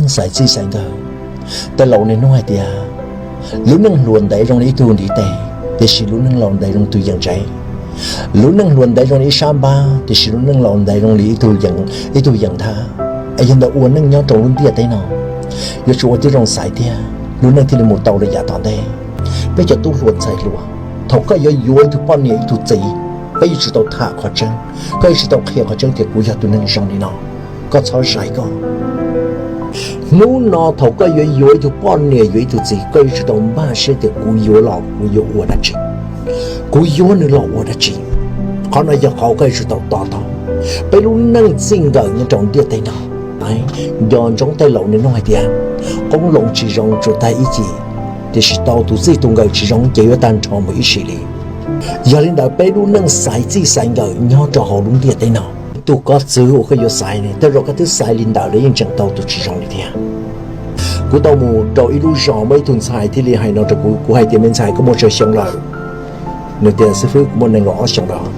Xaiv txij xaiv nkawm. Tej laus niaj hnub hais tias lub neej hluas ntev zoo li ib tug ntiv tes, tiam sis lub neej laus ntev zoo li tus yees tsev. Lub neej hluas ntev zoo li ib sab npab, tiam sis lub neej laus ntev zoo li ib tug yees thab. Es yog ntawd ua neej nyob rau lub ntiaj teb no, yuav tsum ua tib zoo xaiv tiag, lub neej thiaj li mus tau lawm yav tom ntej. Peb cov tub hluas ntxhais hluas, thaum koj yuav yuav ib tug poj niam ib tug txiv, peb yuav tsum tau tham qhov tseeb, koj yuav tsum tau qhia qhov tseeb tias kuv yog tus neeg zoo li no, koj txhob zais koj. Hnub no thaum koj yuav yuav ib tug poj niam yuav ib tug txiv, koj yuav tsum tau npaj siab tias kuv yuav los kuv yuav ua dab tsi, kuv yuav nws los ua dab tsi. Qhov no yog qhov koj yuav tsum tau to taub. Peb lub neej txij nkawm nyob rau ntiaj teb no, nco ntsoov tej laus niaj hnub hais tias qoob loo tsis zoo tsuas tag ib cim, tiam sis tau tus txij tus nkawm tsis zoo ces yuav tag nrho mus ib sim li. Yog li ntawd peb lub neej xaiv txij xaiv nkawm nyob rau hauv lub ntiaj teb no, tus kov txwv uas koj yuav xaiv ne, tej zaum koj twb xaiv li ntawd los yeej tseem tau tus tsis zoo li thiab. Kuv tau mus rau ib lub zos muaj ib tug ntxhais thiaj li hais no rau kuv, kuv hais tias me ntxhais koj muaj tsawg xyoo lawm? Nws tias xib fwb kuv muaj nees nkaum ob xyoos lawm.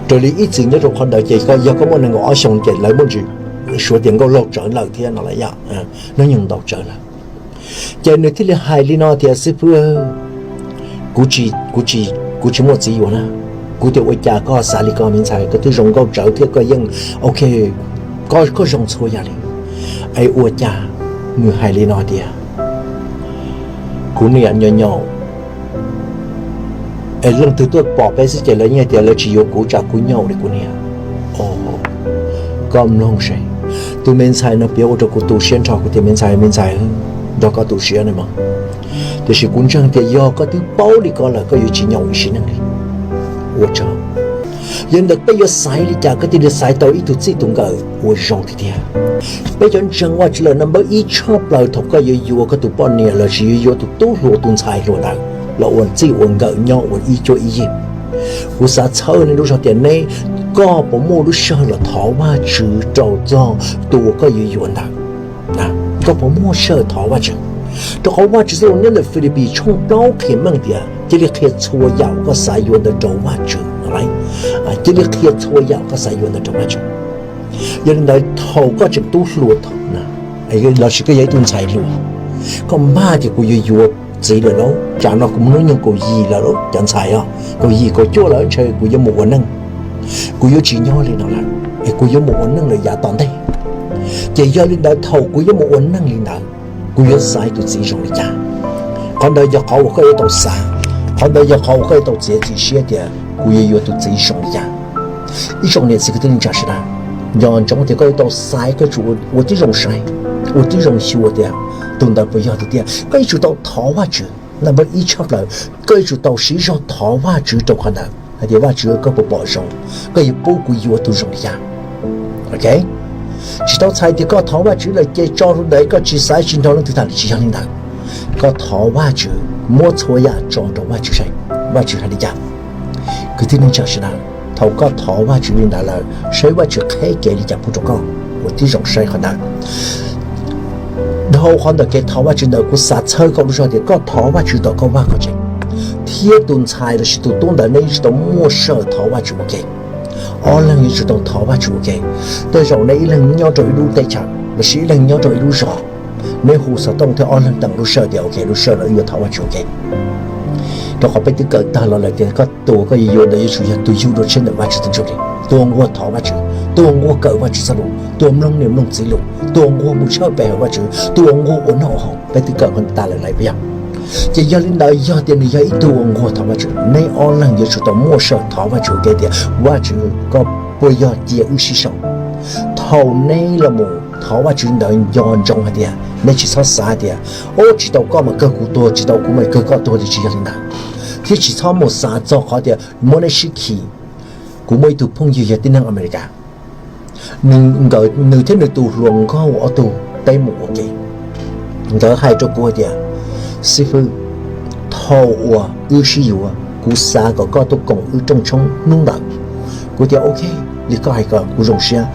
Raws li ib txwm nyob rau qhov ntawd ces yog koj muaj nees nkaum ob xyoos ces lawv muaj ntsis suav tias nkauj laug tsawv lawm thiab no lawm yom, hnub nyoog ntau tsawv lawm. Ces nws thiaj li hais li no tias xib fwb, kuv tsis, kuv tsis muaj txiv yuav na. Kuv tias ua cas koj xav li ko me ntxhais, koj twb zoo nkauj tsawv thiab koj yeej ok, koj zoo txhua yam li. Es ua cas? Nws hais li no tias kuv niam nyaum nyaum es leej twg tuaj pom peb xwb ces lawv yeej tias lawv tsis yuav kuv tsam kuv nyaum li kuv niam. Koj mloog seb, tus me ntxhais no piav ua rau kuv tu siab nrho, kuv tias me ntxhais, me ntxhais, nrog koj tu siab ne mas. Tiam sis kuv ntseeg tias yog koj twb paub li ko lawm koj yuav tsis nyaum ib sim neej li. Ua tsaug. Yog li ntawd peb yuav xaiv li cas koj thiaj li xaiv tau ib tug txij tus nkawm uas zoo tiag tiag? Peb cov ntseeg Vajtswv lawm no npawb ib tshaj plaws thaum koj yuav yuav koj tus poj niam lossis yuav yuav tus tub hluas tus ntxhais hluas ntawd los ua txij ua nkawm nyob ua ib cuab ib yig. Kuv xav txhawb neb lub zog tias neb, koj puas muaj lub sij hawm los thov Vajtswv rau txog tus uas koj yuav yuav ntawd? Koj puas muaj sij hawm thov Vajtswv? Rau qhov Vajtswv txoj lus nyob ntawm Filipis tshooj plaub qhia meej tias cia li qhia txhua yam uas koj xav yuav ntawd rau Vajtswv. Cia li qhia txhua yam uas koj xav yuav ntawd rau Vajtswv. Yog li ntawd thaum koj tseem tub hluas, lossis koj yog ib tug ntxhais hluas, koj npaj tias kuv yuav yuav txiv lawm lauj, tsam no kuv hnub nyoog kaum yim lawm lauj, cov ntxhais os, kaum yim kaum cuaj lawm ntshe kuv yuav mus ua neej, kuv yuav tsis nyob li no lawm, es kuv yuav mus ua neej lawm yav tom ntej. Ces yog li ntawd thaum kuv yuav mus ua neej li ntawd, kuv yuav xaiv tus txiv zoo li cas? Qhov ntawd yog qhov uas koj yuav tau xav, qhov ntawd yog qhov uas koj yuav tau txiav txim siab tias kuv yuav yuav tus txiv zoo li cas. Ib tsoom niam txiv kwv tij neej tsa sawv daws, nco ntsoov tias koj yuav tau xaiv, koj yuav tsum ua tib zoo saib, ua tib zoo xyuas tias tus ntawd puas yog tiag tiag. Koj yuav tsum tau thov Vajtswv, npawb ib tshaj plaws, koj yuav tsum tau siv zog thov Vajtswv rau qhov ntawd hais tias Vajtswv, koj puas pom zoo, koj yuav pub kuv yuav tus zoo li cas? Tsis tau txhais tias koj thov Vajtswv lawm ces tso rau ntawd koj tsis xaiv tsis nrog leej twg tham li, tsis yog li ntawd. Koj thov Vajtswv, muab txhua yam tso rau Vajtswv saib Vajtswv hais li cas. Kwv tij neej tsa sawv daws, thaum koj thov Vajtswv li ntawd lawm saib Vajtswv qheb kev li cas pub rau koj, ua tib zoo saib qhov ntawd. Dhau qhov ntawm kev thov Vajtswv ntawd kuv xav txhawb koj lub zog tias koj thov Vajtswv tom koj vaj koj tsev, thiab tus ntxhais lossis tus tub ntawd nej yuav tsum tau muaj sij hawm thov Vajtswv ua ke. Ob leeg yuav tsum tau thov Vajtswv ua ke. Tej zaum nej ib leeg nyob rau ib lub teb chaws lossis ib leeg nyob rau ib lub zos, neb hu xov tooj thiab ob leeg teem lub sij hawm tias ok, lub sij hawm no wb yuav thov Vajtswv ua ke. Rau qhov peb twb kawm tag los lawm tias koj tus koj yuav yuav ntawd yuav tsum yog tus yug dua tshiab ntawm Vajtswv tus ntsuj plig, tus uas nquag thov Vajtswv, tus uas nquag kawm Vajtswv txoj lus, tus uas mloog niam mloog txiv lus, tus uas nquag mus tshawb pe hawm Vajtswv, tus uas nquag ua noj ua haus. Peb twb kawm tas lawm lawm puas yog? Ces yog li ntawd yog tias nws yog ib tug uas nquag thov Vajtswv, neb ob leeg yuav tsum tau muaj sij hawm thov Vajtswv ua ke tias Vajtswv, koj puas yog cia wb sib sau? Thaum neb los mus thov Vajtswv ntawd nco ntsoov hais tias nej tsis txhob xav tias, o, tsis tau koj mas kawg kuv tuag, tsis tau kuv mas kawg koj tuag li, tsis yog li ntawd. Thiab tsis txhob mus xav txog qhov tias muab neb sib khi. Kuv muaj ib tug phooj ywg yog tib neeg Amelikas, nws thiab nws tus hluas nkauj ob tug peb mus ua ke. Nkawd hais rau kuv hais tias, xib fwb, thaum uas wb sib yuav kuv xav kom koj tuaj koom wb rooj tshoob hnub ntawd. Kuv tias ok, li koj hais kom kuv zoo siab.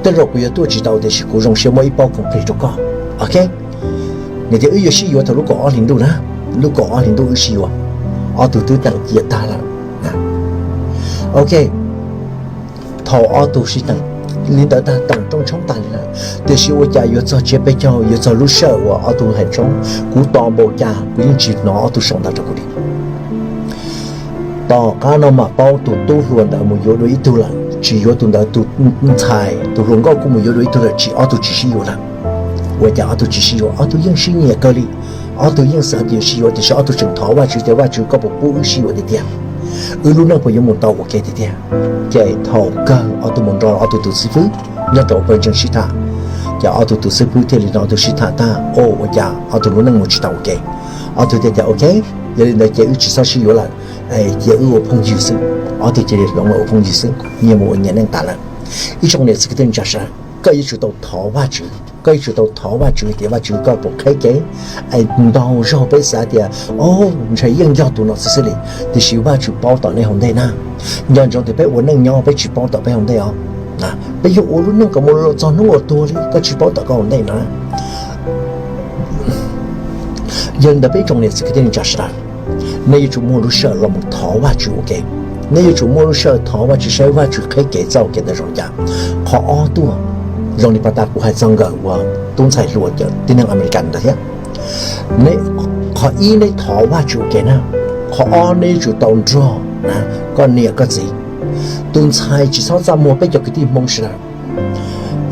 Tej zaum kuv yuav tuaj tsis tau tiam sis kuv zoo siab muab ib pob koom plig rau koj. Ok. Nws tias wb yuav sib yuav thaum lub kaum ob hlis ntuj na, lub kaum ob hlis ntuj wb sib yuav. Ob tug twb teem cia tag lawm. Ok, thaum ob tug sib teem, li ntawd tag, teem rooj tshoob tag li lawm. Tiam sis ua cas yuav txog tsiab peb caug, yuav txog lub sij hawm uas ob tug hais tshoob, kuv tos npaum cas kuv yeej tsis hnov ob tug sau ntawv rau kuv li. Tom qab no mam paub tus tub hluas ntawd mus yuav dua ib tug lawm, tsis yuav tus ntawd, tus ntxhais, tus hluas nkauj kuj mus yuav dua ib tug lawm, tsis, ob tug tsis sib yuav lawm. Ua cas ob tug tsis sib yuav? Ob tug yeej sib nyiam kawg li, ob tug yeej xav tias sib yuav, tiam sis ob tug tseem thov Vajtswv tias, Vajtswv, koj puas pub wb sib yuav tiag tiag? Wb lub neej puas yuav mus tau ua ke tiag tiag? Ces thaum kawg ob tug mus nrog ob tug tus xib fwb nyob rau pawg ntseeg sib tham. Ces ob tug tus xib fwb thiaj li nrog ob tug sib tham tag, o, ua cas ob tug lub neej mus tsis tau ua ke. Ob tug thiaj tias, ok, yog li ntawd ces wb tsis txhob sib yuav lawm, cia wb ua phooj ywg xwb. Ob tug cia li hloov los ua phooj ywg xwb, nyias mus ua nyias neej tas lawm. Ib tsoom niam txiv kwv tij neej tsa sawv daws, koj yuav tsum tau thov Vajtswv, koj yuav tsum tau thov Vajtswv tias, Vajtswv, koj puas qheb kev? Es ntau zaug peb xav tias, o, ntshe yeej yog tus no xwb xwb li, tiam sis Vajtswv paub tom nej hauv ntej na. Nco ntsoov tias peb ua neej nyob peb tsis paub tom peb hauv ntej os. Peb yuav ua lub neej kom mus txog hnub uas tuag li, koj tsis paub tom koj hauv ntej no. Yog li ntawd peb tsoom niam txiv kwv tij neej tsa sawv daws, nej yuav tsum muaj lub sij hawm los mus thov Vajtswv ua ke. Nej yuav tsum muaj lub sij hawm thov Vajtswv saib Vajtswv qheb kev txoj ua ke ntawd zoo li cas. Qhov ob tuaj, zoo li pas tas kuv hais txog nkawm uas tub ntxhais hluas cov tib neeg Amelikas ntawd thiab. Qhov ib, nej thov Vajtswv ua ke na. Qhov ob, nej yuav tsum tau nrog koj niam koj txiv. Tus ntxhais tsis txhob txaj muag, peb cov kwv tij Hmoob sawv daws,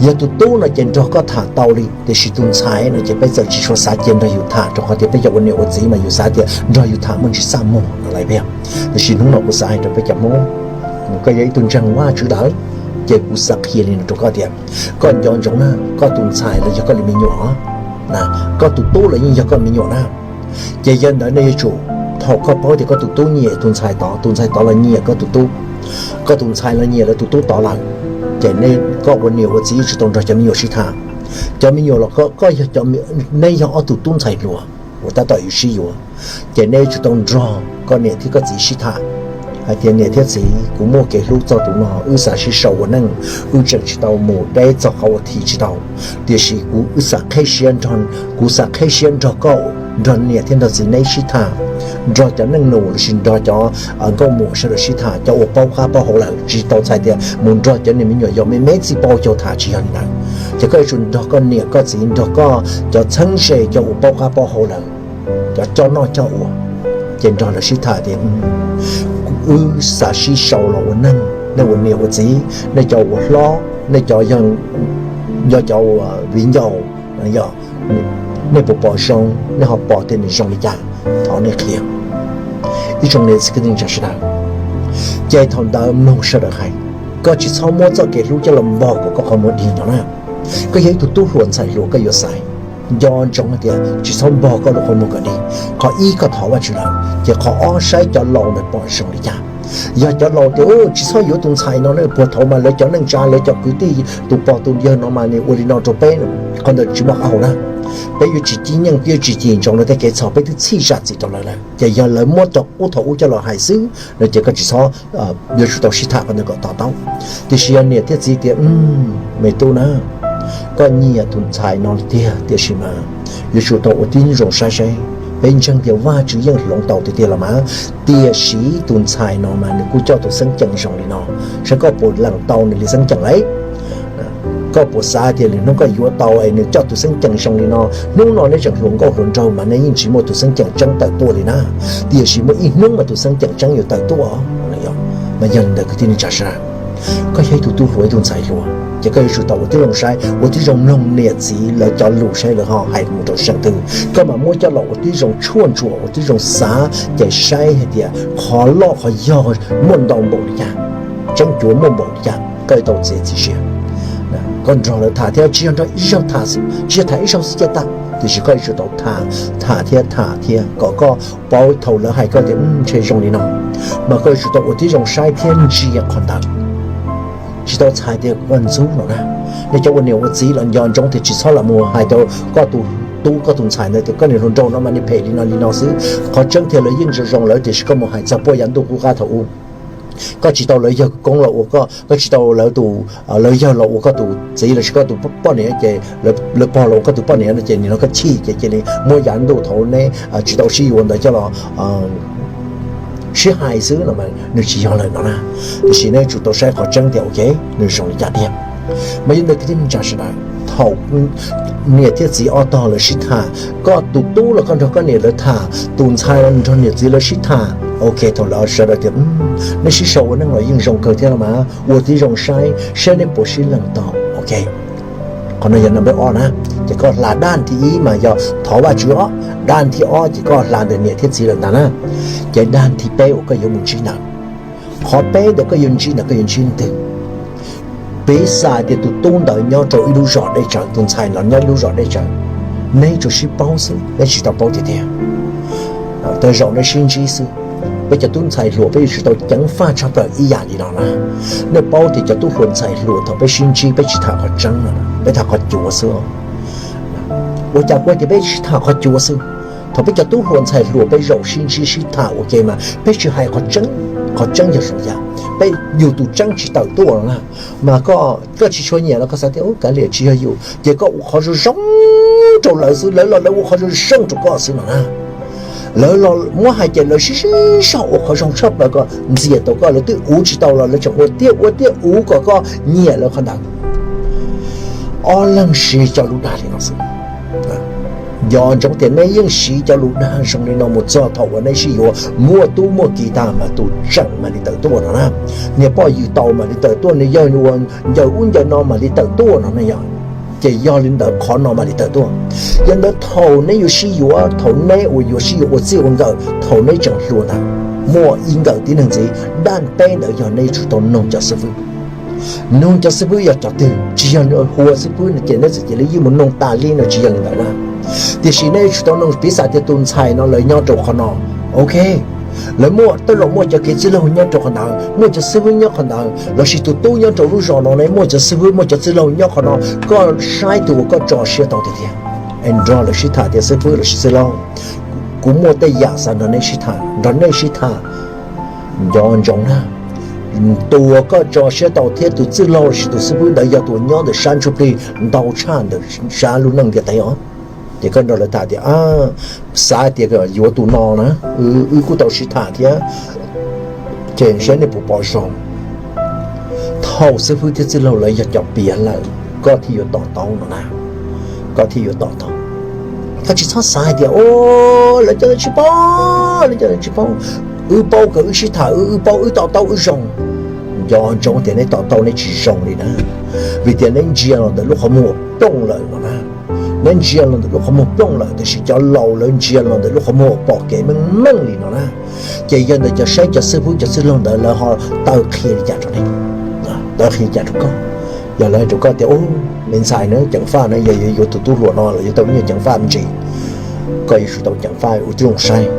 yog tus tub no ces nrog koj tham tau li, tiam sis tus ntxhais no ces peb txawm tsis tshua xav cia nrog yus tham, rau qhov tias peb cov ua niam ua txiv mas yus xav tias nrog yus tham muaj ntsis txaj muag no lawm peb. Tiam sis hnub no kuv xav hais rau peb cov Hmoob, koj yog ib tug ntseeg Vajtswv lawm, ces kuv xav qhia li no rau koj tias, koj nco ntsoov na, koj tus ntxhais los yog koj li me nyuam, koj tus tub los yeej yog koj me nyuam na. Ces yog ntawd nej yuav tsum, thaum koj paub tias koj tus tub nyiam tus ntxhais tod, tus ntxhais tod los nyiam koj tus tub, koj tus ntxhais los nyiam lawv tus tub tod lawm, ces koj ua niam ua txiv yuav tsum tau nrog cov me nyuam sib tham. Cov me nyuam los koj, neb yog ob tug tub ntxhais hluas uas tab tom yuav sib yuav, ces neb yuav tsum tau nrog koj niam thiab koj txiv sib tham hais tias, niam thiab txiv, kuv muaj kev hlub txog tus no, wb xav sib sau ua neej, wb tseem tsis tau mus deb txog qhov uas thim tsis tau, tiam sis kuv, wb xav qheb siab nrog, kuv xav qheb siab nrog koj, nrog niam thiab nrog txiv neb sib tham, nrog cov neej nus lossis nrog cov nkauj muam sawv daws sib tham, cov uas paub qab paub hau lawm, tsis tau txhais tias mus nrog cov niag me nyuam yaus me me txij paub caug tham, tsis yog li ntawd. Ces koj yuav tsum nrog koj niam koj txiv, nrog koj cov txheeb ze, cov uas paub qab paub hau lawm, cov coj noj coj ua, ces nrog lawv sib tham tias, wb xav sib sau los ua neej, nej ua niam ua txiv, nej cov ua hlob, nej cov yog, yog cov ua viv ncaus, yog, nej puas pom zoo, nej ho pom tias nws zoo li cas, thov nej qhia. Ib tsoom niam txiv kwv tij neej tsa sawv daws, ces thaum ntawd mloog sawv daws hais, koj tsis txhob muab txoj kev hlub coj los npog kom koj qhov muag dig no na. Koj yog ib tug tub hluas ntxhais hluas, koj yuav xaiv, nco ntsoov hais tias tsis txhob npog koj lub qhov muag kom dig. Qhov ib, koj thov Vajtswv lawm, ces qhov ob, saib cov laus ntawd pom zoo li cas. Yog cov laus tias, tsis txhob yuav tus ntxhais no na, puag thaum mas lawv cov neej tsa, lawv cov kwv tij, tus pog tus yawg no mas nws ua li no rau peb, qhov ntawd tsis muaj qab hau na. Peb yuav tsis cim nyeej, peb yuav tsis cim ntsoov lawv tej kev txhaum, peb twb txhij zam txim rau lawv lawm. Ces yog lawv muab rau ub thaum ub coj los hais xwb no ces koj tsis txhob, yuav tsum tau sib tham qhov ntawd kom to taub. Tiam sis yog niam thiab txiv tias, me tub na, koj nyiam tus ntxhais no tiag, tiam sis mas yuav tsum tau ua tib zoo saib seb, peb ntseeg tias Vajtswv yeej hloov tau tiag tiag los mas, tiam sis tus ntxhais no mas nws kuj coj tus xeeb ceem zoo li no, saib koj puas lees tau nws li xeeb ceem lauj. Koj puas xav tias lwm hnub koj yuav tau es nws coj tus xeeb ceem zoo li no? Hnub no neb tseem hluas nkauj hluas nraug mas neb yeej tsis muaj tus xeeb ceem tseeb tawm tuaj li na, tiam sis muaj ib hnub mas tus xeeb ceem tseeb yuav tawm tuaj. Mas yog li ntawd kwv tij neej tsa sawv daws, koj yog ib tug tub hluas, ib tug ntxhais hluas, ces koj yuav tsum tau ua tib zoo saib, ua tib zoo mloog niam txiv lawv cov lus saib lawv ho hais mus rau seem twg, koj mam muab coj los ua tib zoo tshuaj ntsuam, ua tib zoo xav ces saib hais tias qhov loj qhov yog muaj ntau npaum li cas, tseeb cuav muaj npaum li cas, koj yuav tau txiav txim siab. Koj nrog lawv tham thiab, tsis yog nrog ib zaug tham, tsis yog tham ib zaug xwb cia tas, tiam sis koj yuav tsum tau tham, tham thiab tham thiab kom koj paub, thaum lawv hais koj tias ntshe zoo li no, mas koj yuav tsum tau ua tib zoo saib thiab ntsia qhov ntawd. Tsis tau txhais tias koj ntxub no na. Nej cov ua niam ua txiv los nco ntsoov tias tsis txhob lam mus hais rau koj tus tub koj tus ntxhais ntawd tias koj niag hluas nraug no mas nws phem li no li no xwb. Qhov tseeb tiag lawv yeej zoo zoo lawm, tiam sis koj mus hais txog puag yav ntuj qub qab thaum ub, koj tsis tau lawv yawg koob los ua koj, koj tsis tau lawv tus, lawv yawg los ua koj tus txiv lossis koj tus poj niam, ces lawv pog los ua koj tus poj niam no ces nim no koj chim ces cia li muab yav ntuj thaum neb tsis tau sib yuav ntawd coj los sib hais xwb no mas nws tsis yog lawm no na. Tiam sis neb yuav tsum tau saib qhov tseeb tias ok, nws zoo li cas tiag. Mas yog ntawd kwv tij neej tsa sawv daws, thaum niam thiab txiv ob tog lawv sib tham, koj tus tub los koj nrog koj niam lawv tham, tus ntxhais los nrog niam txiv lawv sib tham, ok, thaum lawv sawv daws tias, nej sib sau ua neej los yeej zoo kawg thiab los mas ua tib zoo saib saib nej puas sib leeg tau, ok. Qhov no yog number ob na. Ces koj hla daj thib ib mas yog thov Vajtswv os, daj thib ob ces koj hla ntawm niam thiab txiv lawm ntag na. Ces daj thib peb uas koj yuav mus ntsib ntawd, qhov peb ntawd koj yuav ntsib ntawd koj yuav ntsib twg? Piv xam tias tus tub ntawd nyob rau ib lub zos deb tsawv, tus ntxhais los nyob ib lub zos deb tsawv, neb tsuas sib paub xwb, neb tsis tau paub tiag tiag. Tej zaum neb sib ntsib xwb. Peb cov tub ntxhais hluas peb yuav tsum tau ceev faj tshaj plaws ib yam li no na. Nej paub tias cov tub hluas ntxhais hluas thaum peb sib ntsib peb tsis tham qhov tseeb no, peb tham qhov cuav xwb. Ua cas kuv tias peb tsis tham qhov cuav xwb? Thaum peb cov tub hluas ntxhais hluas peb zaum sib ntsib sib tham ua ke mas peb tsis hais qhov tseeb. Qhov tseeb yog zoo yam, peb yug tus tseeb tsis tawm tuaj no na. Mas koj tsis tshua nyiam los koj xav tias kav liam tsis yog yus, ces koj ua qhov zoo zoo rau lawv xwb, lawv los lawv ua qhov zoo zoo rau koj xwb no na. Lawv los muab hais ces lawv sib sib zog ua qhov zoo tshaj plaws kom ntxias tau koj, lawv twb uv tsis tau los lawv tseem ua tiag ua tiag uv kom koj nyiam lawv qhov ntawd. Ob leeg siv cov lus dag li no xwb. Nco ntsoov tias neb yeej siv cov lus dag zoo li no mus txog thaum uas neb sib yuav muaj tub muaj ki tag mas tus tseem mam li tawm tuaj no na. Niag poj yws taus mam li tawm tuaj, niag yawg uas ncaws ub ncaws no mam li tawm tuaj no ne yog. Ces yog li ntawd qhov no mam li tawm tuaj. Yog ntawd thaum neb yuav sib yuav, thaum neb uas yuav sib yuav ua txij ua nkawm, thaum neb tseem hluas ntawd, muaj ib nkawm tib neeg ntxiv, daj peb ntawd yog neb yuav tsum tau noog cov xib fwb. Noog cov xib fwb yog cov twg, tsis yog hu xib fwb no ces neb txawm cia li yeej mus noog tas li no, tsis yog li ntawd na. Tiam sis neb yuav tsum tau noog, piv xam tias tus ntxhais no lawv nyob rau qhov no, ok, lawv muaj, tej zaum muaj cov kev txwj laug nyob rau qhov ntawd, muaj cov xib fwb nyob qhov ntawd, lossis tus tub nyob rau lub zos no ne muaj cov xib fwb muaj cov txwj laug nyob qhov no, koj saib tus uas koj tso siab tau tiag tiag es nrog lawv sib tham tias xib fwb lossis txwj laug, kuv muaj tej yam xav nrog neb sib tham, nrog nej sib tham. Nco ntsoov na, tus uas koj tso siab tau thiab tus txwj laug lossis tus xib fwb ntawd yog tus uas nyob ntawm sab ntsuj plig ntau tshaj ntawm sab lub neej ntiaj teb os. Ces koj nrog lawv tham tias, xav tias yuav tus no na, wb kuj tau sib tham thiab, ces saib nej puas pom zoo. Thaum xib fwb thiab txwj laug lawv yog cov piav lawm, koj thiaj yuav to taub no na. Koj thiaj yuav to taub. Koj tsis txhob xav hais tias, o, lawv cov ntawd tsis paub, lawv cov ntawd tsis paub. Wb paub kom wb sib tham, wb paub wb to taub wb zoo. Nco ntsoov tias neb to taub neb tsis zoo li na, vim tias neb ntsia los ntawm lub qhov muag plooj lawm no na. Neb ntsia los ntawm lub qhov muag plooj lawm, tiam sis cov laus lawv ntsia los ntawm lub qhov muag pom kev meej meej li no na. Ces yog ntawd cov saib cov xib fwb cov txwj laug ntawd lawv ho taw qhia li cas rau neb, taw qhia li cas rau koj? Yog lawv hais rau koj tias, me ntxhais na, ceev faj na, yog yuav yuav tus tub hluas no los yuav tau ib nyuag ceev faj me ntsis, koj yuav tsum tau ceev faj ua tib zoo saib.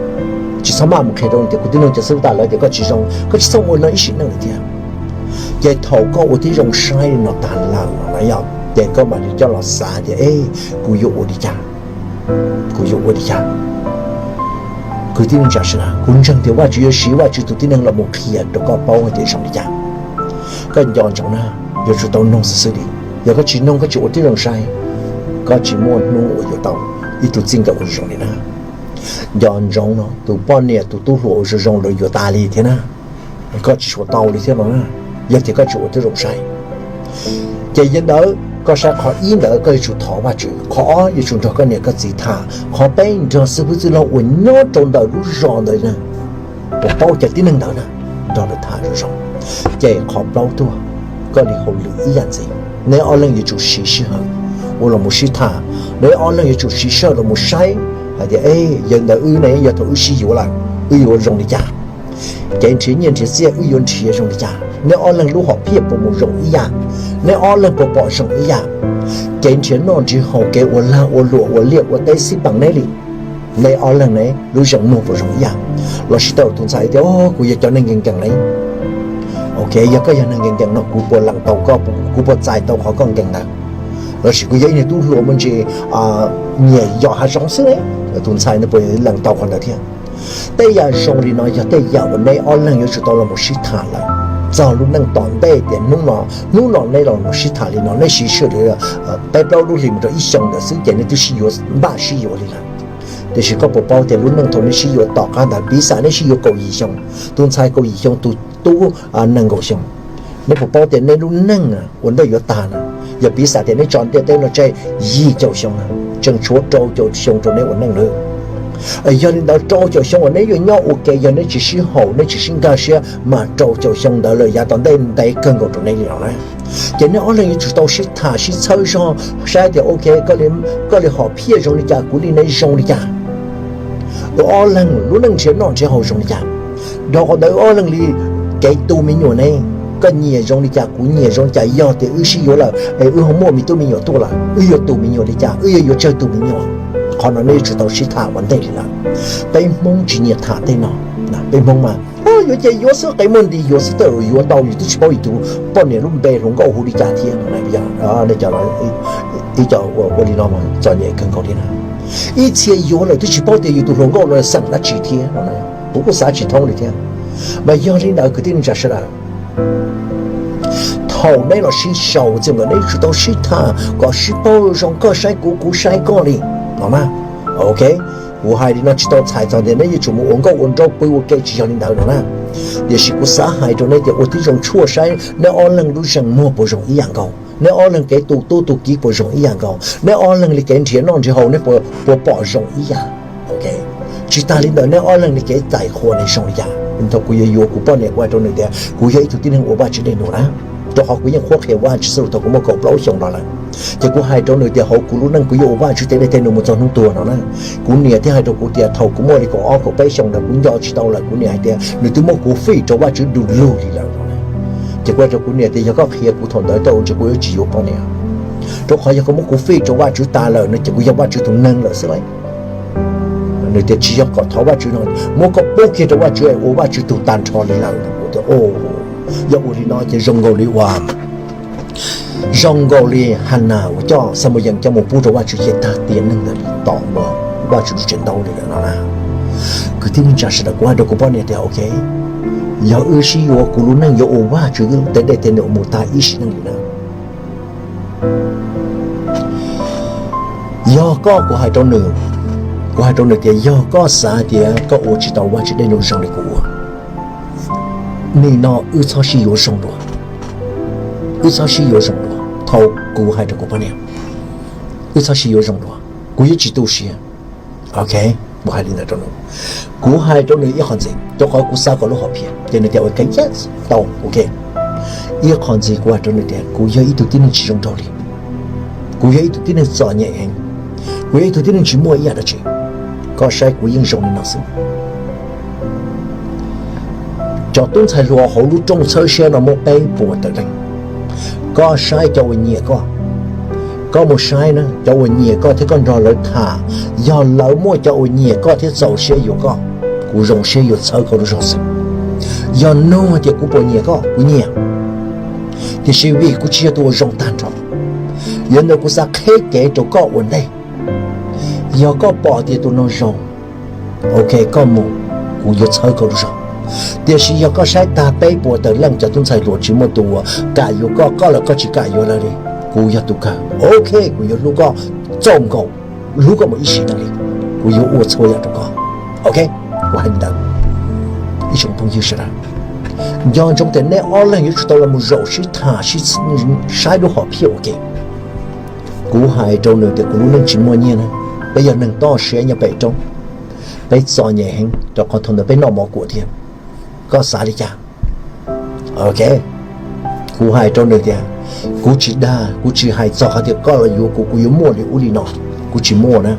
Tsis txhob maj mus qhia rau tias kuv twb noog cov xib fwb tas lawm tias koj tsis zoo, koj tsis txhob ua no ib sim neej lawm thiab. Ces thaum koj ua tib zoo saib li no tag lawm no na yog, ces koj mam li coj los xav tias, e, kuv yuav ua li cas? Kuv yuav ua li cas? Kwv tij neej tsa sawv daws, kuv ntseeg tias Vajtswv yuav siv Vajtswv tus tib neeg los mus qhia rau koj paub hais tias zoo li cas. Koj nco ntsoov na, yuav tsum tau noog xwb xwb li. Yog koj tsis noog koj tsis ua tib zoo saib, koj tsis muaj hnub uas yuav tau ib tug txij nkawm uas zoo li na. Nco ntsoov no, tus poj niam tus tub hluas uas zoo zoo lawv yuav tas li thiab na. Koj tsis tshua tau li thiab no na, yog tias koj tsis ua tib zoo saib. Ces yog ntawd koj saib qhov ib ntawd koj yuav tsum thov Vajtswv, qhov ob yuav tsum nrog koj niam koj txiv tham, qhov peb nrog xib fwb txwj laug uas nyob rau ntawm lub zos ntawd na, uas paub cov tib neeg ntawd na, nrog lawv tham zoo zoo. Ces qhov plaub tuaj, koj li hauj lwm ib yam ntxiv, neb ob leeg yuav tsum siv sij hawm uas los mus sib tham, neb ob leeg yuav tsum siv sij hawm los mus saib hais tias, e, yog ntawd wb ne, yog thaum wb sib yuav lawm, wb yuav zoo li cas? Kev nrhiav nyiaj nrhiav txiaj wb yuav nrhiav zoo li cas? Neb ob leeg lub hom phiaj puas mus zoo ib yam? Neb ob leeg puas pom zoo ib yam? Kev nrhiav noj nrhiav haus, kev ua lag ua luam, ua liaj ua teb xij peem neb li, neb ob leeg ne lub zeem muag puas zoo ib yam? Lossis tau tus ntxhais tias, o, kuv yog cov neeg nkees nkees ne. Ok, yog koj yog neeg nkees nkees no kuv puas lees tau koj, kuv puas txais tau qhov koj nkees ntawd? Lossis kuv yog ib niag tub hluas muaj ntsis nyiam yos hav zoov xwb ne, tus ntxhais ntawd puas lees tau qhov ntawd thiab? Tej yam zoo li no yog tej yam uas neb ob leeg yuav tsum tau los mus sib tham lawm txog lub neej tom ntej tias hnub no, hnub no neb los mus sib tham li no, neb siv sij hawm peb plaub lub hlis mus rau ib xyoos ntawd xwb ces neb twb sib yuav, npaj sib yuav li lawm. Tiam sis koj puas paub tias lub neej thaum neb sib yuav tom qab ntawd, piv xam neb sib yuav kaum yim xyoo, tus ntxhais kaum yim xyoo, tus tub nees nkaum xyoo, neb puas paub tias neb lub neej ua ntej yuav tag na, Yog piv xam tias neb tso ntiaj teb no tseg yim caum xyoo na, tseem tshuav rau caum xyoo rau neb ua neej lawm. Yog li ntawd rau caum xyoo uas neb yuav nyob ua ke, yog neb tsis sib haum, neb tsis sib nkag siab, mas rau caum xyoo ntawd lawm yav tom ntej ntev kawg nkaus rau neb li no na. Ces neb ob leeg yuav tsum tau sib tham sib txhawb zog saib tias ok, koj li hom phiaj zoo li cas, kuv li ne zoo li cas, ob leeg lub neej nrhiav noj nrhiav haus zoo li cas. Dhau qhov ntawd ob leeg li kev tu me nyuam ne, koj nyiam zoo li cas, kuv nyiam zoo li cas, yog tias wb sib yuav lawm es wb ho muaj me tub me nyuam tuaj lawm, wb yuav tu me nyuam li cas, wb yuav yuav tsawg tus me nyuam. Qhov no neb yuav tsum tau sib tham ua ntej li lawm. Peb Hmoob tsis nyiam tham tej no. Peb Hmoob mas yuav ces yuav xwb, qe muaj nti yuav xwb, tej zaum yuav tau yus twb tsis paub yus tus poj niam lub npe hluas nkauj hu li cas thiab no. Ib co ua li no txom nyem kawg nkaus li na. Ib txhia yuav lawm twb tsis paub tias yus tus hluas nkauj no xeem dab tsi thiab no. Kuv kuj xav tsis thoob li thiab. Mas yog li ntawd kwv tij neej tsa sawv daws, thaum neb los sib sau txij nkawm neb yuav tsum tau sib tham kom sib paub zoo, koj saib kuv, kuv saib koj li no na. Ok, kuv hais li no tsis tau txhais txog tias neb yuav tsum mus ua nkauj ua nraug pw ua ke, tsis yog li ntawd no na. Tiam sis kuv xav hais rau neb tias ua tib zoo tshuaj saib neb ob leeg lub zeem muag puas zoo ib yam nkaus, neb ob leeg kev tu tub tu kiv puas zoo ib yam nkaus, neb ob leeg li kev nrhiav noj nrhiav haus neb puas pom zoo ib yam. Tsis tas li ntawd neb ob leeg li kev txais qhua ne zoo li cas. Thaum kuv yuav yuav kuv poj niam kuv hais rau nws tias kuv yog ib tug tib neeg ua Vajtswv dej num na, rau qhov kuv yeej qhuab qhia Vajtswv xwb thaum kuv muaj kaum plaub xyoos no lawm. Ces kuv hais rau nws tias hauv kuv lub neej kuv yuav ua Vajtswv tej dej tej num mus txog hnub tuag no na. Kuv niam thiaj hais rau kuv tias thaum kuv muaj li kaum ob kaum peb xyoos ntawd kuv nco tsis tau lawm, kuv niam hais tias nws twb muab kuv fij rau Vajtswv du lug li lawm no. Ces kuv hais rau kuv niam tias yog koj qhia kuv thaum ntawd tej zaum ntshe kuv yuav tsis yuav poj niam, rau qhov yog koj muab kuv fij rau Vajtswv tas lawm no ces kuv yog Vajtswv tus neeg lawm xwb lauj. Nws tias tsis yog kom thov Vajtswv no, muab koj pub kiag rau Vajtswv es ua Vajtswv tug tag nrho li lawm. Yog ua li no ces zoo nkaus li uas, zoo nkaus li Hanas uas coj Xamuyees coj mus pub rau Vajtswv ces tag tiam neeg ntawd li tom uas Vajtswv lub tsev ntaub li lawm no na. Kwv tij neej tsa sawv daws, kuv hais rau kuv poj niam tias ok, yog wb sib yuav kuv lub neej yuav ua Vajtswv tej dej tej num mus tag ib sim neej li na. Yog koj, kuv hais rau nws, kuv hais rau nws tias yog koj xav tias koj ua tsis tau Vajtswv dej num zoo li kuv ua, nim no wb txhob sib yuav zoo dua. Wb txhob sib yuav zoo dua. Thaum kuv hais rau kuv poj niam, wb txhob sib yuav zoo dua, kuv yuav tsis tu siab. Ok, kuv hais li ntawd rau nws. Kuv hais rau nws ib qho ntxiv rau qhov kuv xav kom lub hom phiaj ces nws tias ua ke, yes, tau, ok. Ib qho ntxiv kuv hais rau nws tias kuv yog ib tug tib neeg tsis zoo nraug li, kuv yog ib tug tib neeg txom nyem heev, kuv yog ib tug tib neeg tsis muaj ib yam dab tsi. Koj saib kuv yeej zoo li no xwb. Cov tub ntxhais hluas hauv lub rooj txhawb siab no muaj peb puas tawm leej. Koj saib cov uas nyiam koj, koj mus saib na, cov uas nyiam koj thiab koj nrog lawv tham, yog lawv muaj cov uas nyiam koj thiab txaus siab yuav koj, kuv zoo siab yuav txhawb koj lub zog xwb. Yog nug tias kuv puas nyiam koj, kuv nyiam, tiam sis vim kuv tsis yog tus uas zoo tag nrho, yog ntawd kuv xav qheb kev rau koj ua ntej. Yog koj pom tias tus no zoo, ok, koj mus, kuv yuav txhawb koj lub zog. Tiam sis yog koj saib tag peb puas tawm leej cov tub ntxhais hluas tsis muaj tus uas kam yuav koj, koj los koj tsis kam yuav lawv li, kuv yog tus kawg, ok, kuv yuav hlub koj txaus nkaus, hlub koj mus ib sim neej li, kuv yuav ua txhua yam rau koj. Ok, kuv hais li ntawd. Ib tsoom phooj ywg sawv daws, nco ntsoov tias neb ob leeg yuav tsum tau los mus zaum sib tham, saib lub hom phiaj ua ke. Kuv hais rau nws tias kuv lub neej tsis muaj nyiaj na, peb yog neeg toj siab nyob pem roob, peb txom nyem heev rau qhov thaum ntawd peb noj mov kuam thiab. Koj xav li cas? Ok, kuv hais rau nws tias kuv tsis dag, kuv tsis hais txog qhov tias koj los yuav kuv, kuv yuav muaj li ub li no, kuv tsis muaj na.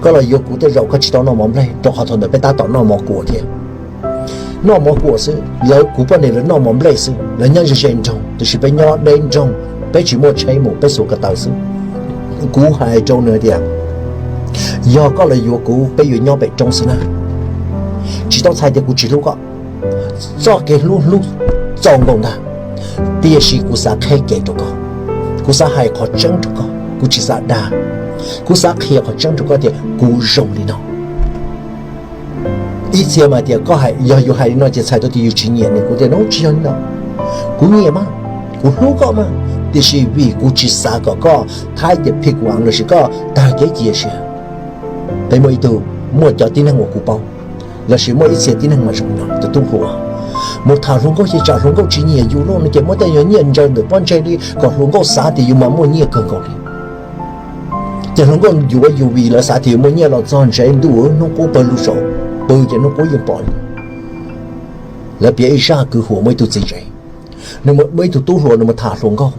Koj los yuav kuv tej zaum koj tsis tau noj mov nplej, rau qhov thaum ntawd peb tab tom noj mov kuam thiab. Noj mov kuam xwb, lawv kuv poj niam lawv noj mov nplej xwb, lawv nyob ze ze nroog, tiam sis peb nyob deb nroog, peb tsis muaj tsheb mus, peb xuas ko taw xwb. Kuv hais rau nws tias yog koj los yuav kuv, peb yuav nyob pem roob xwb na. Tsis tau txhais tias kuv tsis hlub koj, txoj kev hlub hlub txaus nkaus ntag, tiam sis kuv xav qheb kev rau koj, kuv xav hais qhov tseeb rau koj, kuv tsis xav dag, kuv xav qhia qhov tseeb rau koj tias kuv zoo li no. Ib txhia mas tias koj yog yus hais li no ces txhais tau tias yus tsis nyiam nws. Kuv tias no tsis yog li ntawd, kuv nyiam mas, kuv hlub koj mas, tiam sis vim kuv tsis xav kom koj thaib tias phim kuv av lossis koj tag kev cia siab. Peb muaj ib tug, muaj cov tib neeg uas kuv paub, lossis muaj ib txhia tib neeg mas zoo li no, tus tub hluas, Mus tham hluas nkauj ces tsam hluas nkauj tsis nyiam yus lawm no ces muab tej nyuag nyiaj ntsaws ntawm pob ntseg li kom hluas nkauj xav tias yus mas muaj nyiaj kawg nkaus li. Ces hluas nkauj yuav yus vim lawv xav tias yus muaj nyiaj los txog ntsev ntuj hnub qub pawg lug saum pw ces hnub qub yeej pom li. Lawv piav ib zaj kwv huam muaj ib tug txiv tsev, nws muaj ib tug tub hluas nws mus tham hluas nkauj,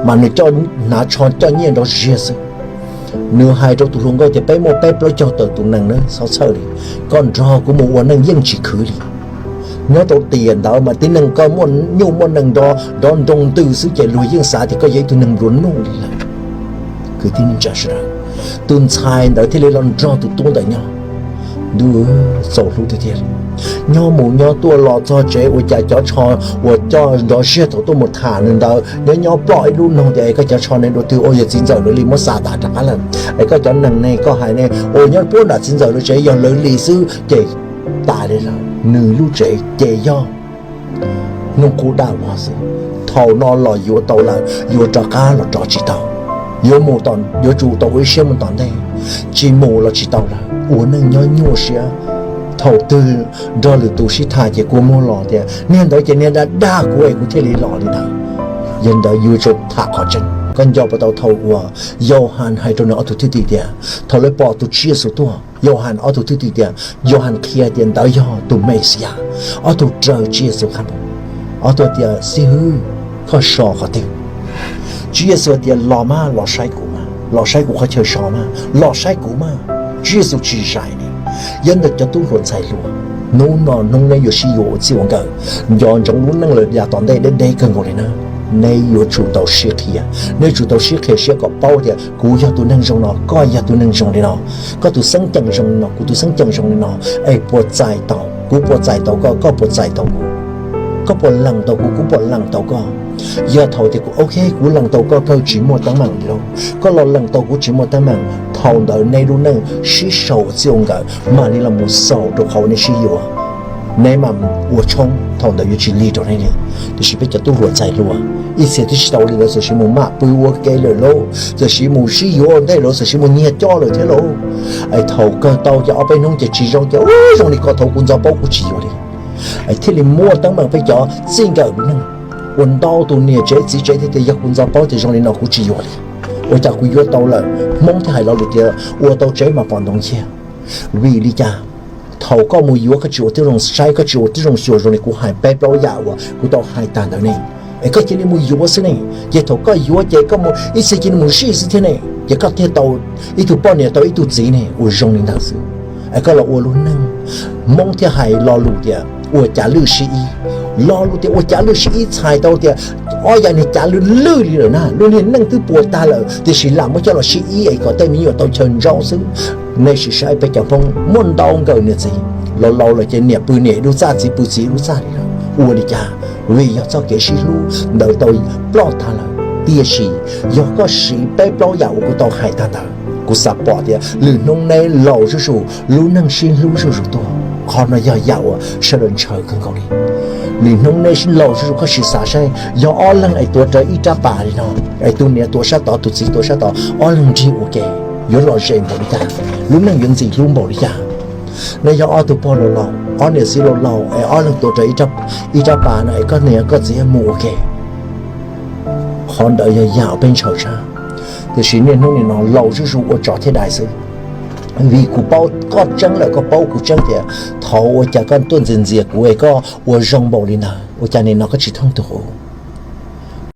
mas nws coj hnav tsho coj nyiaj nrov ziag xwb. Nws hais rau tus hluas nkauj tias peb muaj peb plaub caug tawm tus nees na, txhob txhawj li, koj nrog kuv mus ua neej yeej tsis khwv li. Nyob rau tiam ntawd mas tib neeg koj muaj nyuj muaj nees nrov nroo ntws xwb ces luag yeej xav tias koj yog ib tug neeg nplua nuj li lawm. Kwv tij neej tsa sawv daws, tus ntxhais ntawd thiaj li los nrog tus tub ntawd nyob. Ntuj, txaus hlub tiag tiag li. Nyob mus nyob tuaj los txog tsev ua cas cov tsho uas coj nrov ziag thaum tuaj mus tham nws ntawd nyob nyob ploj ib lub noog tias es koj cov tsho ne dua twg ua yog txiv ntxawm lawv li muab xa tas rov qab lawm, es koj cov nees ne koj hais ne ua nyob puag nram txiv ntxawm lawv tsev yog lawv li xwb ces tas li lawm, nws lub tsev ces yog hnub qub daj vog xwb. Thaum no los yuav tau lawm yuav rov qab los rov tsis tau, yuav mus, yuav tsum tau ua ib siab mus tom ntej, tsis mus los tsis tau lawm, ua neej nyob nyuaj siab. Thaum twg nrog lwm tus sib tham ces kua muag los tias niag ntawd ces niag dag dag kuv es kuv thiaj li los li ntawd. Yog li ntawd yuav tsum tham qhov tseeb. Koj nco puas tau thaum uas Yauhas hais rau nws ob tug thwj tim tias thaum lawv pom tus Tswv Yexus tuaj, Yauhas ob tug thwj tim tias, Yauhas qhia tias ntawd yog tus Mexiyas, ob tug raws Tswv Yexus qab mus, ob tug tias xib hwb, koj so qhov twg? Tswv Yexus tias los mas los saib kuv mas, los saib kuv qhov chaw so mas, los saib kuv mas. Tswv Yexus tsis zais li. Yog ntawd cov tub hluas ntxhais hluas, hnub no hnub neb yuav sib yuav ua txij ua nkawm, nco ntsoov lub neej lawm yav tom ntej deb deb kawg nkaus li na. Neb yuav tsum tau sib qhia, neb yuav tsum tau sib qhia siab kom paub tias kuv yog tus neeg zoo no, koj yog tus neeg zoo li no, koj tus xeeb ceem zoo li no, kuv tus xeeb ceem zoo li no, es puas txais tau, kuv puas txais tau koj, koj puas txais tau kuv, koj puas lees tau kuv, kuv puas lees tau koj. Yog thaum tias kuv ok, kuv lees tau koj kawg tsis muaj teeb meem li lauj, koj los lees tau kuv tsis muaj teeb meem, thaum ntawd neb lub neej sib sau ua txij ua nkawm mam li los mus xaus rau qhov uas neb sib yuav. Neb mam ua tshoob, thaum ntawd yuav tsis lig rau neb li. Tiam sis peb cov tub hluas ntxhais hluas ib txhia twb tsis tau li ntawd, txawm siv mus mam pw ua ke lawm lauj, txawm siv mus sib yuav ua ntej lawm, txawm siv mus nyiag coj lawm thiab lauj. Es thaum kawg tau ces ob peb hnub ces tsis zoo ces ua zoo li ko thaum kuv ntxov paub kuv tsis yuav li. Es thiaj li muaj teeb meem peb cov txij nkawm lub neej, ua ntau tus niam tsev txiv tsev thiaj tias yog kuv ntxov paub tias zoo li no kuv tsis yuav li. Ua cas kuv yuav tau lawm, Hmoob thiaj hais lo lus tias ua tau tsev mas pom ntoo nciag. Vim li cas? Thaum koj mus yuav koj tsis ua tib zoo saib, koj tsis ua tib zoo xyuas zoo li kuv hais peb plaub yam uas kuv tau hais tag ntawd ne, es koj cia li mus yuav xwb ne. Ces thaum koj yuav ces koj mus ib txhia cia li mus zij xwb thiab ne, ces koj thiaj tau ib tug poj niam tau ib tug txiv ne, ua zoo li ntawd xwb. Es koj los ua lub neej, Hmoob thiaj hais lo lus tias ua cav lwj sib ib. Lo lus tias ua cav lwj sib ib txhais tau tias ob yam niag cav lwj lwj li lawm na, lub niag neej twb puas tag lawm tiam sis lam muab coj los sib ib es kom tej me nyuam tau chaw ntsaub xwb. Nej sim saib peb cov Hmoob muaj ntau nkawm niam txiv, laus laus lawm ces niam pw niam ib lub txaj txiv pw txiv ib lub txaj li lawm. Ua li cas? Vim yog txoj kev sib hlub ntawd tau ploj tag lawm. Tiam sis yog koj siv peb plaub yam uas kuv tau hais tag ntawd, kuv xav pom tias lwm hnub neb laus zuj zus, lub neej sib hlub zuj zus tuaj. Qhov no yog yam uas sawv daws ntshaw kawg nkaus li. Lwm hnub neb laus zuj zus, koj sim xav saib, yog ob leeg es tuav rawv ib rab pas li no, es tus niam tuav sab tod tus txiv tuav sab tod, ob leeg nrig ua ke, yuav lom zem npaum li cas, lub neej yuav ntxim hlub npaum li cas. Nej yog ob tug pog laus laus, ob niam txiv laus laus es ob leeg tuav rawv ib rab pas no es koj niam koj txiv mus ua ke. Qhov ntawd yog yam uas peb ntshaw tshaj. Tiam sis niaj hnub nim no laus zuj zus ua tsov thiab dais xwb. Vim kuv paub koj tseeb lawm, koj paub kuv tseeb tias thaum ua cas koj tuaj ntxias ntxias kuv es koj ua zoo npaum li ntawd, ua cas nim no koj tsis thooj tus kuv?